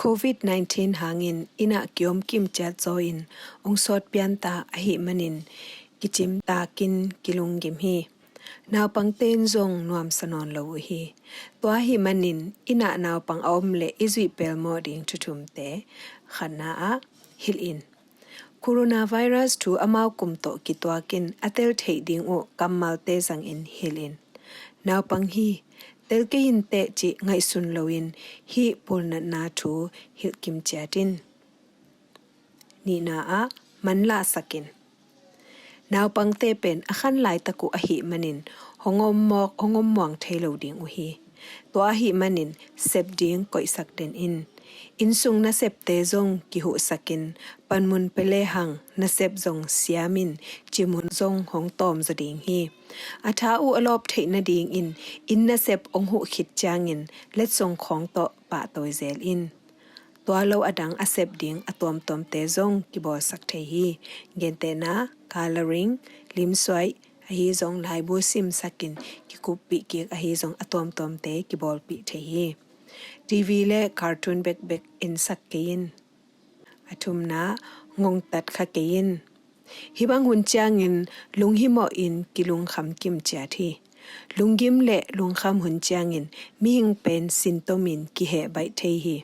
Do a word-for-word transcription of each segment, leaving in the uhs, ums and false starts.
Covid nineteen hangin inn ah ki-om kim ciat zaw in hong sawt pian ta ahih manin kicim takin kilunggim hi. Naupangte in zong nuamsa nawn lo uh hi. Tua ahih manin inn ah naupang a om leh i zuih pelmawh ding thu thumte, khatna ah, hilh in. Coronavirus thu amau kum tawh kituak in a tel theih ding uh kammalte zangin hilh in. Naupang hi, tel kei in teh cih ngaihsun loin hih pulnatna thu hilh kim ciat in. Nihna ah, manlahsak in. Naupangte pen a khan laitak uh ahih manin hong om mawk, hong om muang thei lo ding uh hi. Tua ahih manin sep ding koihsak den in. Innsung nasepte zong kihuhsak in, panmun pia lehang nasep zong siam in, cimhun zong hong tawm zaw ding hi. A tha uh a lawp theih nadingin inn nasep hong huh khit ciangin letsong khawng tawh pahtawi zel in. Tua lo a dang a sep ding a tuamtuamte zong kibawlsak thei hi. Gentehna, colouring, limsuai, ahi zong laibu simsak in kikuppih kik ahi zong a tuamtuamte kibawlpih thei hi. TV le cartoon bekbek ensak kei in. A thumna, ngongtat kha kei in. Hih bang hun ciangin lunghimawh in kilungkham kim ciat hi. Lunggim le lungkham hun ciangin mihing pen sintomin kiheh baih thei hi.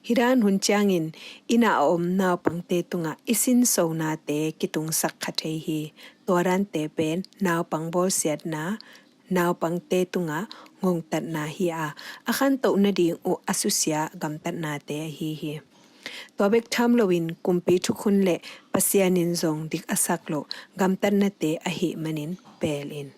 Hih dan hun ciangin inn ah a om naupangte tungah i sinsonate kitungsak kha thei hi. Tua dante pen naupang bawlsiatna, naupangte tungah ngongtatna hi a, a khantoh nading uh a susia gamtatnate ahi hi. Tua bek tham loin kumpi thukhun le Pasian in zong dik a sak loh gamtatnate ahih manin pel in.